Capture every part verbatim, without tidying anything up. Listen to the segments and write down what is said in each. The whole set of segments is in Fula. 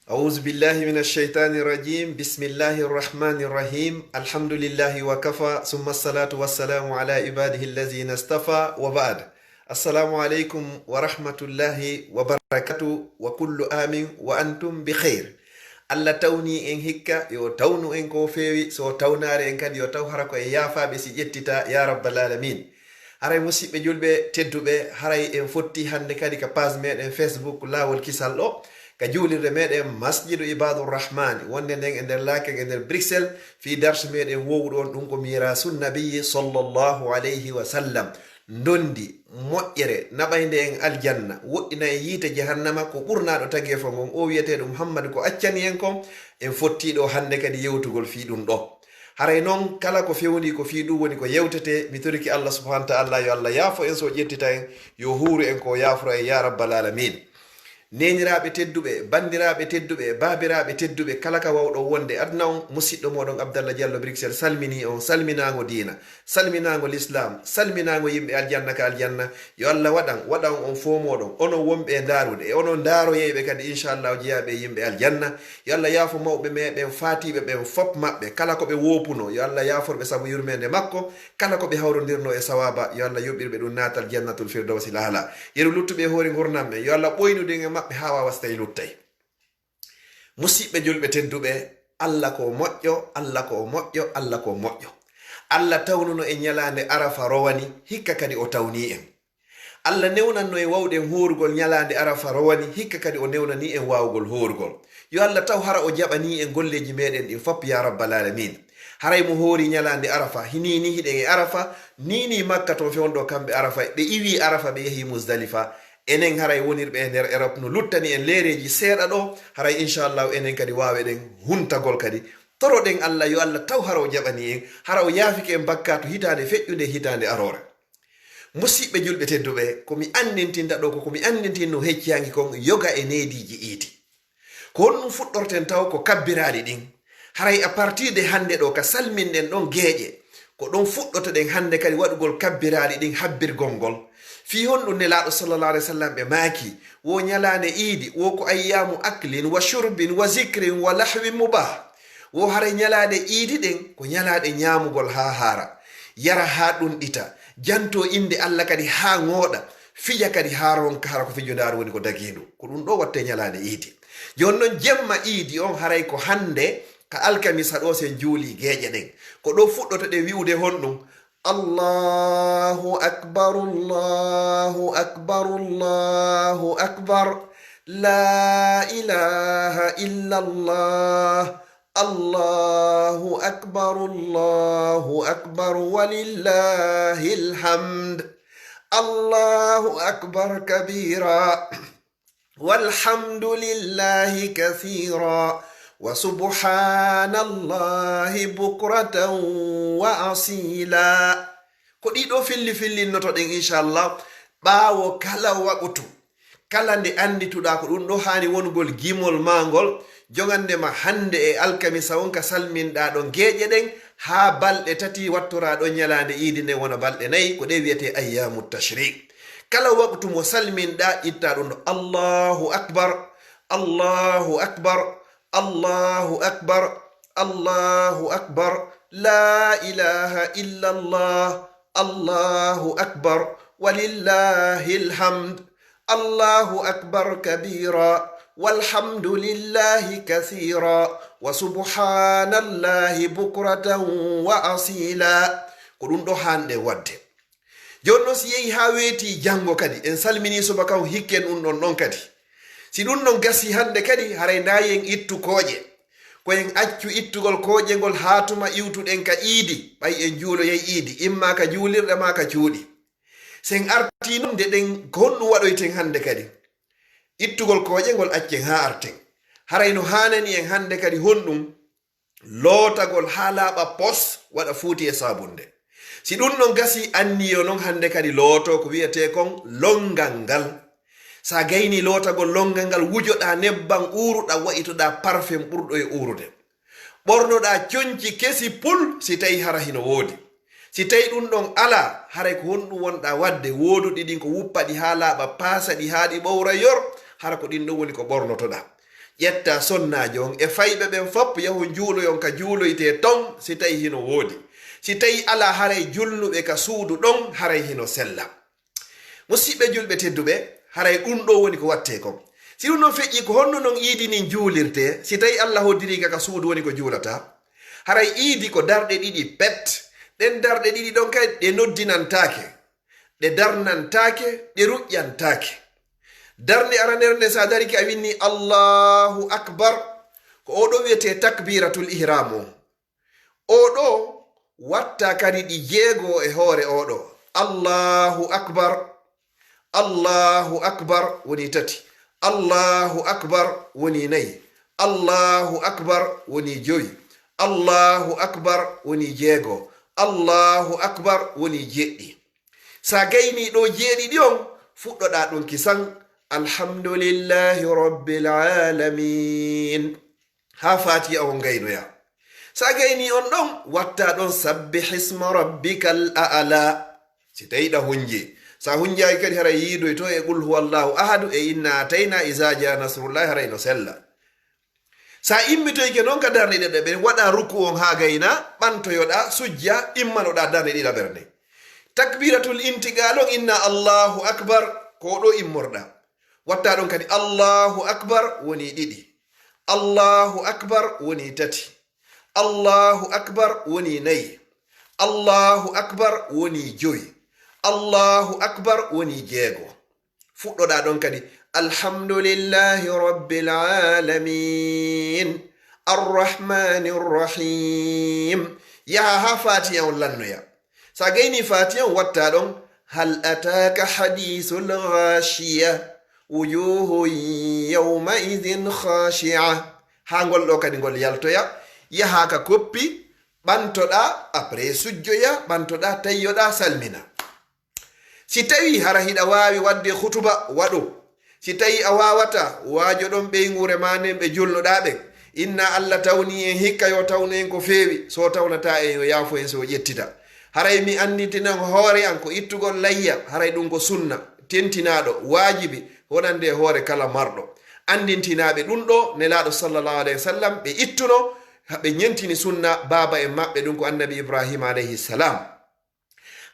أعوذ بالله من الشيطان الرجيم. بسم الله الرحمن الرحيم. الحمد لله وكفى، ثم الصلاة والسلام على عباده الذين اصطفى، وبعد. السلام عليكم ورحمة الله وبركاته، وكل عام وأنتم بخير. Allah tawni en hikka, yo tawnu en ko feewi, so tawnaare en kadi yo taw hara ko en yaafaaɓe si ƴettita, ya rabbal alamin. Haray musiɓɓe julɓe tedduɓe, haray en fotti hannde kadi ka page meɗen Facebook Laawol Kisal ɗo, ka juulirde meɗen Masjidu Ibadur Rahmani, wonde nden e nder Laken e nder Bruxelles, fii darsu meɗen wowuɗo on, ɗum ko Mirasun Nabiyyi sallallahu alayhi wa sallam. Ndondi, moƴƴere, naɓaynde en aljanna, woɗɗina en yiite jahannama, ko ɓurnaaɗo tageefo ngon, o wi'eteeɗo Muhammad ko accani en kon, en fotti ɗo hannde kadi yewtugol fii ɗum ɗo. Haray non, kala ko fewndii ko fii ɗum woni ko yewtetee, mi torike Allah subhanahu wa ta'ala, yo Allah yaafo en, so ƴettita en, yo huuru en, ko yaaforo en, ya rabbal alamin. Neeniraaɓe tedduɓe, banndiraaɓe tedduɓe, baabiraaɓe tedduɓe, kala ka wawɗo wonde aduna on, musiɗɗo moɗon Abdallah Diallo Bruxelles salmini on, salminaango diina, salminaango l'islam, salminaango yimɓe aljanna ka aljanna. Yo Allah waɗan, waɗan on fow moɗon, onon wonɓe e ndaarude, e onon ndaaroyeyɓe kadi, inchallah, jeyaaɓe e yimɓe aljanna. Yo Allah yaafo mawɓe meɗen, faatiiɓe ɓen fop maɓɓe, kala ko ɓe woopuno, yo Allah yaafor ɓe sabu yurmeende makko, kala ko ɓe hawrondirno e sawaaba, yo Allah yoɓir ɓe ɗum naatal jannatul firdawsil aala. Yeru luttuɓe e hoore ngurndan men, yo Allah ɓoynu ɗum e maɓɓe haa waawa so tawi luttay. Musiɓɓe julɓe tedduɓe, Allah ko moƴƴo, Allah ko moƴƴo, Allah ko moƴƴo. Allah tawnuno en ñalaande Arafa rowani, hikka kadi o tawni en. Allah newnanno en wawɗen hoorugol ñalaande Arafa rowani, hikka kadi o newnani en waawugol hoorugol. Yo Allah taw hara o jaɓani en golleeji meɗen ɗin fop, ya rabbal alamin. Haray mo hoori ñalaande Arafa, hinii ni hiɗen e Arafa, ni ni Makka ton fewndo kamɓe Arafa, ɓe iwi Arafa, ɓe yahi Muzdalifa. Enen haray wonirɓe e nder Europe no luttani en leereeji seeɗa ɗo, haray inchallahu enen kadi waaweɗen huntagol kadi. Toroɗen Allah, yo Allah taw hara o jaɓani en, hara o yaafike en bakkaatu hitaande feƴƴunde e hitaande aroore. Musiɓɓe julɓe tedduɓe, ko mi anndintinta ɗo ko, ko mi anndintinno hecciyaŋki kon yoga e neediiji iidi. Ko honɗum fuɗɗorten taw ko kabbiraali ɗin? Haray à partir de hannde ɗo ka salminɗen ɗon geeƴe, ko ɗon fuɗɗotoɗen hannde kadi waɗugol kabbiraali ɗin habbirgol ngol. Fii honɗum Nelaaɗo sallallahu alayhi wa sallam ɓe maaki, wo ñalaande iidi, wo ko ayyaamu aklin wa shurbin wa zikrin wa lahwin mubah. Wo haray ñalaaɗe iidi ɗen ko ñalaaɗe ñaamugol haa haara, yara haa ɗunɗita, janto innde Allah kadi haa ŋooɗa, fija kadi haa ronka hara ko fijundaaru woni ko dagiindu. Ko ɗum ɗo watte ñalaande iidi. Jooni non jemma iidi on haray ko hannde ka alkamisa ɗo sen juuli geeƴe ɗen. Ko ɗo fuɗɗotoɗen wi'ude honɗum, الله أكبر الله أكبر الله أكبر لا إله إلا الله الله أكبر الله أكبر ولله الحمد الله أكبر كبيرا والحمد لله كثيرا وسبحان الله بكرة وأصيلا. Ko ɗiɗo filli fillinnotoɗen, inchallah, ɓaawo kala waɓutu, kala nde anndituɗaa ko ɗum ɗo haani wonugol gimol maa ngol, jogande ma hannde e alkamisa on ka salminɗaa ɗon geeƴe ɗen, haa balɗe tati wattoraa ɗon ñalaande iidi nden wona balɗe nayi, ko ɗe wiyetee ayyaamu tashriq. Kala waɓutu mo salminɗaa, ittaa ɗum ɗo, Allahu akbar, Allahu akbar, Allahu akbar, Allahu akbar, la ilaha illallah, Allahu akbar, walillahil hamd, Allahu akbar kabira, walhamdulillahi kathira, wa subhanallahi bukratan wa asila. Ko ɗum ɗo haanɗen waɗde. Jooni non, si yehi haa weeti janngo kadi, en salminii subaka on, hikken ɗum ɗon ɗon kadi. Si ɗum ɗon gasii hannde kadi, haray ndaa yo en ittu kooƴe. Ko en accu ittugol kooƴe ngol haa tuma iwtuɗen ka iidi, ɓay en juuloyay iidi, imma ka juulirɗe maa ka cuuɗi. Si en artii non, nde ɗen, ko honɗum waɗoyten hannde kadi? Ittugol kooƴe ngol accen haa arten. Haray no haanani en hannde kadi honɗum? Lootagol haa laaɓa pos, waɗa fuuti e saabunde. Si ɗum ɗon gasii, anniyo non hannde kadi looto ko wi'etee kon lonngal ngal. Sa gaynii lootagol lonngal ngal, wujoɗaa nebban uuruɗan, wa'itoɗaa parfum ɓurɗo e uurude. Ɓornoɗaa conci kesi pul si tawii hara hino woodi. Si tawii ɗum ɗon alaa, haray ko honɗum wonɗaa waɗde? Wooduɗi ɗin ko wuppa ɗi haa laaɓa, paasa ɗi haa ɗi ɓowra yor, hara ko ɗin ɗon woni ko ɓornotoɗaa. Ƴetta sonnaajo on e fayɓe ɓen fop, yahon juuloyon ka juuloytee ton, si tawi hino woodi. Si tawi alaa, haray julnuɓe ka suudu ɗon, haray hino sella. Musiɓɓe julɓe tedduɓe, haray ɗun ɗoo woni ko wattee kon. Si ɗun non feƴƴii, ko honno non iidi ndin juulirtee? Si tawi Alla hoddirii ka, ka suudu woni ko juulataa? Haray iidi ko darɗe ɗiɗi pet. Ɗen darɗe ɗiɗi ɗon kay, ɗe noddinantaake, ɗe darnantaake, ɗe ruƴƴantaake. Darnde aranere nden, si a darike, a winni Allahu Akbar, ko oo ɗoo wi'etee takbiratul ihram on. Oo ɗoo watta kadi ɗi jeego e hoore oo ɗoo. Allahu Akbar, Allahu Akbar woni tati, Allahu Akbar woni nayi, Allahu Akbar woni jowi, Allahu Akbar woni jeego, Allahu Akbar woni jeɗɗi. Sa gaynii ɗoo jeeɗiɗi on, fuɗɗoɗaa ɗon kisan, Alhamdulillahi Rabbil Alamin. Haa Faatiya on gaynoyaa. Sa gaynii on ɗon, wattaa ɗon Sabbih isma rabbikal a'la. Si tawi ɗa hunji. Sa hunjaaki kadi, haray yiidoyto e Qul huwallahu ahadu e Inna atayna, Iza jaa nasrullahi, haray no sella. Sa immitoyke non ka darnde ɗiɗaɓere, waɗa ruku on haa gayna, ɓantoyoɗa, sujja, immanoɗa darnde ɗiɗaɓere nden. Takbiratul intiqal on, inna Allahu akbar, ko ɗo immorɗa. Watta ɗon kadi Allahu akbar woni ɗiɗi. Allahu akbar woni tati. Allahu akbar woni nayi. Allahu akbar woni joyi. Allahu akbar woni jeego. Fuɗɗoɗa ɗon kadi, Alhamdulillahi Rabbil Alamin, Arrahmanir Rahim. Yaha ha Fatiha on lannoya. Sa gayni Fatiha on, watta ɗon, Hal ataka hadithul ghashiya, wujuhun yawma idhin khashi'a. Ha ngol ɗo kadi ngol yaltoya, yaha ka koppi, ɓantoɗa, après sujjoya, ɓantoɗa, tayyoɗa, salmina. Si tawi hara hiɗa waawi waɗde hutuba, waɗu. Si tawi a waawataa, waajo ɗon ɓeynguure maa nden ɓe julnoɗaa ɓen. Inna Alla tawni en, hikka yo tawnu en ko feewi, so tawnataa en, yo yaafo en, so ƴettita. Haray mi anndintinan hoore an ko ittugol layya, haray ɗum ko sunna, tentinaaɗo, waajibi, wonande e hoore kala marɗo. Anndintinaaɓe ɗum ɗo, Nelaaɗo sallallahu alayhi wa sallam, ɓe ittuno, ɓe ñentini sunna baaba en maɓɓe, ɗum ko Annabi Ibrahima alayhi salam.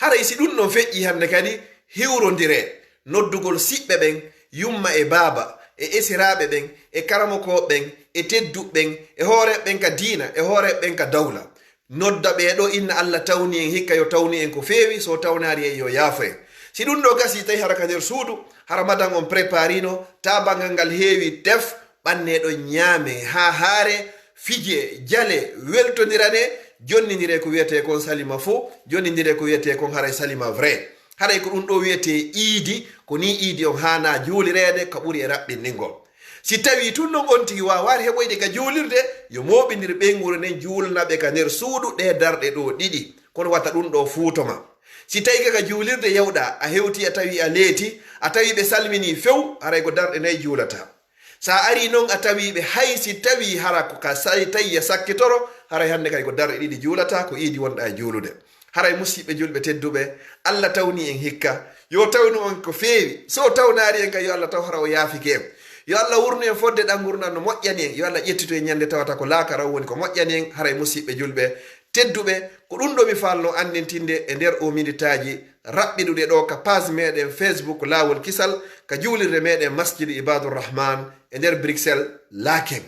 Haray si ɗum ɗon feƴƴii hannde kadi, hiwrondiree noddugol siɓɓe ɓen, yumma e baaba, e esiraaɓe ɓen, e karamokooɓe ɓen, e tedduɓe ɓen, e hooreeɓe ɓen ka diina, e hooreeɓe ɓen ka dawla. Nodda ɓee ɗoo, inna Alla tawni en, hikka yo tawnu en ko feewi, so tawnaari en yo yaafo en. Si ɗum ɗoo gasii tawi hara ka nder suudu, hara madan on préparino, taa banngal ngal heewi tef, ɓanne ɗon ñaame haa haare, fije, jale, weltondirane, jonnindire ko wiyetee kon salima fo, jonnindire ko wiyetee kon haray salima vrai. Haray ko ɗum ɗo wiyetee iidi, ko nii iidi on haanaa juulireede, ka ɓuri e raɓɓinɗingol. Si tawii tun non on tigi waawaali heɓoyde ka juulirde, yo mooɓindir ɓeynguure nden, juulna ɓe ka nder suudu ɗee darɗe ɗoo ɗiɗi, kono wata ɗum ɗo fuuto ma. Si tawii ka, ka juulirde yawɗaa, a hewtii, a tawii a leetii, a tawii ɓe salminii few, haray ko darɗe nay juulataa. Sa arii non a tawii ɓe, hay si tawii hara ko ka say tayya sakkitoro, haray hannde kay ko darɗe ɗiɗi juulataa, ko iidi wonɗaa e juulude. Haray musiɓɓe julɓe tedduɓe, Alla tawni en hikka. Yo tawnu on ko feewi. So tawnaari en kay, yo Alla taw hara o yaafike en. Yo Alla wurnu en fodde ɗan ngurndan no moƴƴani en. Yo Alla ƴettito en ñande tawata ko laakara on woni ko moƴƴani en. Haray musiɓɓe julɓe tedduɓe, ko ɗum ɗo mi faalno anndintinde e nder o minitaaji raɓɓiɗuɗe ɗo ka page meɗen Facebook Laawol Kisal, ka juulirde meɗen Masjidu Ibadur Rahman e nder Bruxelles, Laken.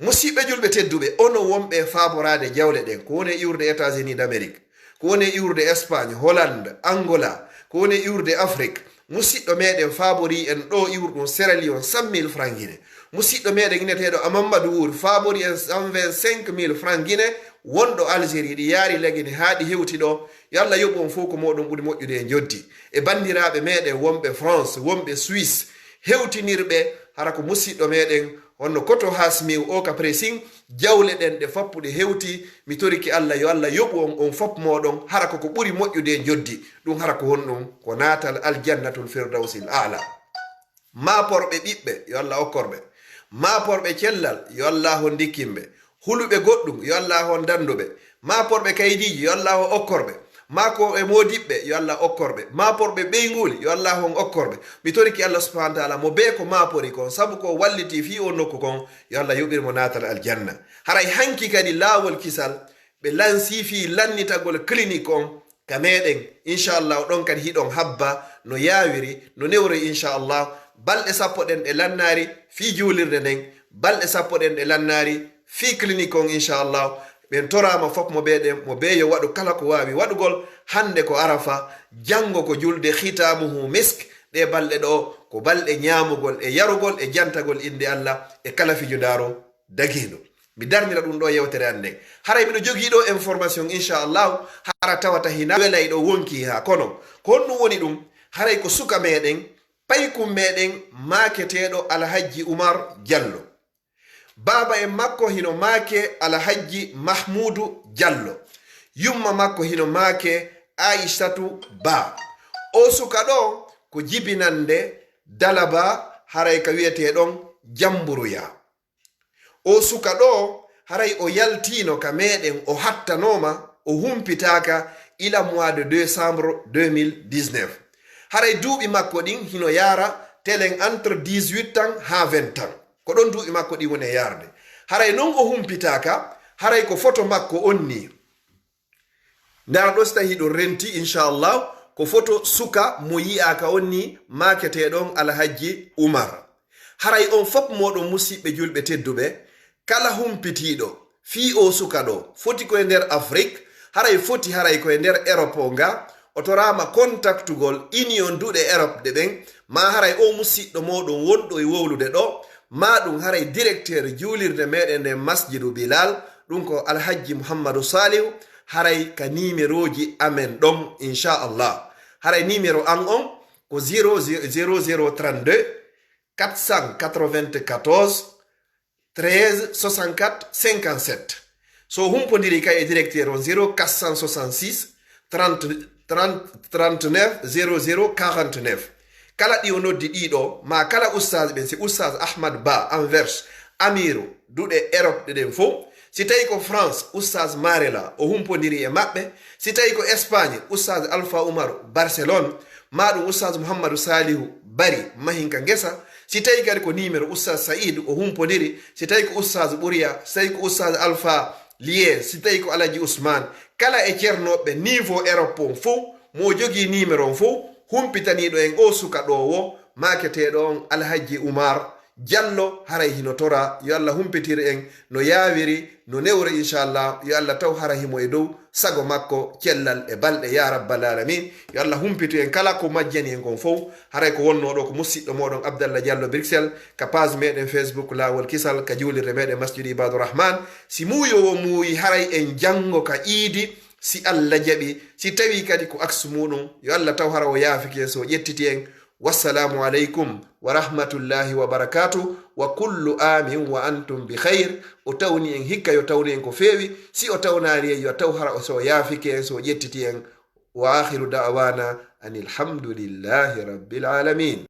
Musiɓɓe julɓe tedduɓe, onon wonɓe e faaboraade jawle ɗen, ko woni e iwrude États-Unis d'Amérique, ko woni e iwrude Espagne, Hollande, Angola, ko woni e iwrude Afrique, musiɗɗo meɗen faaborii en ɗo iwruɗum Sierra Leone cent mille francs Guinée. Musiɗɗo meɗen inneteeɗo Amamadu Wuuri faaborii en cent vingt-cinq mille francs Guinée, wonɗo Algérie, ɗi yaari Lagine haa ɗi hewti ɗo. Yo Alla yoɓu on fow ko mooɗon ɓuri moƴƴude e njoddi. E banndiraaɓe meɗen wonɓe France, wonɓe Suisse, hewtinirɓe hara ko musiɗɗo meɗen honno Koto Hasmiw o ka Pressing, jawle ɗen ɗe foppuɗe hewti. Mi torike Alla, yo Alla yoɓu on, on fop mooɗon, hara ko ko ɓuri moƴƴude e njoddi. Ɗum hara ko honɗum? Ko naatal Aljannatul Firdawsil Aala. Maaporɓe ɓiɓɓe, yo Alla okkor ɓe. Maaporɓe cellal, yo Alla hon ndikkin ɓe. Huluɓe goɗɗum, yo Alla hon danndu ɓe. Maaporɓe kaydiiji, yo Alla hon okkor ɓe. Maa ko e moodiɓɓe, yo Allah okkor ɓe. Maa porɓe ɓeynguuli, yo Allah hon okkor ɓe. Mi torike Allah subhanahu wa ta'ala mo bee ko maa pori kon, sabu ko walliti fii on nokku kon, yo Allah yoɓir mo naatal aljanna. Haray hanki kadi laawol kisal, ɓe lansi fii lannitagol clinique on ka meɗen. Inchallah, ɗon kadi hiɗon habba no yaawiri, no newroy inchallah. Balɗe sappo ɗen ɗe lannaari fii juulirde nden, balɗe sappo ɗen ɗe lannaari fii clinique on inchallah. Ɓen toraama fof mo bee ɗen, mo bee yo waɗu kala ko waawi waɗugol. Hannde ko Arafa, janngo ko julde khitamuhu misk. Ɗee balɗe ɗoo ko balɗe ñaamugol e yarugol e jantagol innde Allah e kala fijundaaro dagiiɗo. Mi darnira ɗum ɗo yewtere an nden. Haray miɗo jogii ɗo information, inchallahu, hara tawata hina welay ɗo wonki haa. Kono, ko honɗum woni ɗum? Haray ko suka meɗen, paykum meɗen, maaketeeɗo Alhajji Umar Jallo. Baaba en makko hino maake Alhajji Mahmuudu Jallo. Yumma makko hino maake Aishatu Ba. O suka ɗo ko jibinande Dalaba, haray ka wi'etee ɗon Jamburuya. O suka ɗo, haray o yaltiino ka meɗen, o hattanooma, o humpitaaka ila mois de décembre deux mille dix-neuf. Haray duuɓi makko ɗin hino yaara telen entre dix-huit ans haa vingt ans. Ko ɗon duuɓi makko ɗin woni e yaarde. Haray non o humpitaaka, haray ko foto makko on nii. Ndaa ɗo, si tawi hiɗon renti, inchallah, ko foto suka mo yi'aaka on nii, maaketeeɗo on Alhajji Umar. Haray on fof mooɗon, musiɓɓe julɓe tedduɓe, kala humpitiiɗo fii o suka ɗo, foti ko e nder Afrik, haray foti haray ko e nder Europe o nga, o toraama kontaktugol Union Duɗe Europe ɗe ɓen, maa haray o musiɗɗo mooɗon wonɗo e wowlude ɗo, maa ɗum haray directeur juulirde meɗen nden Masjidu Bilal, ɗum ko Alhajji Muhammadu Salihu, haray ka nimerooji amen ɗon, inchallah. Haray nimero an on ko zéro zéro trente-deux quatre cent quatre-vingt-quatorze treize soixante-quatre cinquante-sept. So humpondiri kay e directeur on, zéro quatre cent soixante-six trente, trente, trente-neuf zéro zéro quarante-neuf. Kala ɗi o noddi ɗiɗo, maa kala ustaz ɓen, si ustaz Ahmad Ba, Anvers, Amiru, duɗe Europe ɗe ɗen fow. Si tawi ko France, ustaz Marela, o humpondiri e maɓɓe. Si tawi ko Espagne, ustaz Alpha Umar, Barcelone, maa ɗum ustaz Muhammadu Salihu Bari, Mahinka Ngesa. Si tawi kadi ko nimero ustaz Saïd, o humpondiri. Si tawi ko ustaz Ɓuriya, si tawi ko ustaz Alpha Lier, si tawi ko Alaji Usman, kala e cernooɓe niveau Europe on fow, mo jogii nimero on fow, humpitaniiɗo en o suka ɗo wo, maaketeeɗo on Alhajji Umar Jallo, haray hino tora, yo Allah humpitir en no yaawiri, no newre, inchallah, yo Allah taw hara himo e dow sago makko, cellal e balɗe, ya rabbal alamin. Yo Allah humpitu en kala ko majjani en kon fow. Haray ko wonnoo ɗo ko musiɗɗo mooɗon Abdallah Jallo Bruxelles, ka page meɗen Facebook Laawol Kisal, ka juulirde meɗen Masjidu Ibadu Rahman. Si muuyo wo muuyi, haray en janngo ka iidi, si Allah jaɓi. Si tawi kadi ko aksu muɗum, yo Allah taw hara o yaafike en, so o ƴettiti en. Wassalamu aleykum wa rahmatullahi wa barakatuh. Wa kullu amin wa antum bi khayr. O tawni en hikka, yo tawnu en ko feewi. Si o tawnaali en, yo taw hara o, so o yaafike en, so o ƴettiti en. Wa akhiru da'wana anil hamdulillahi rabbil alamin.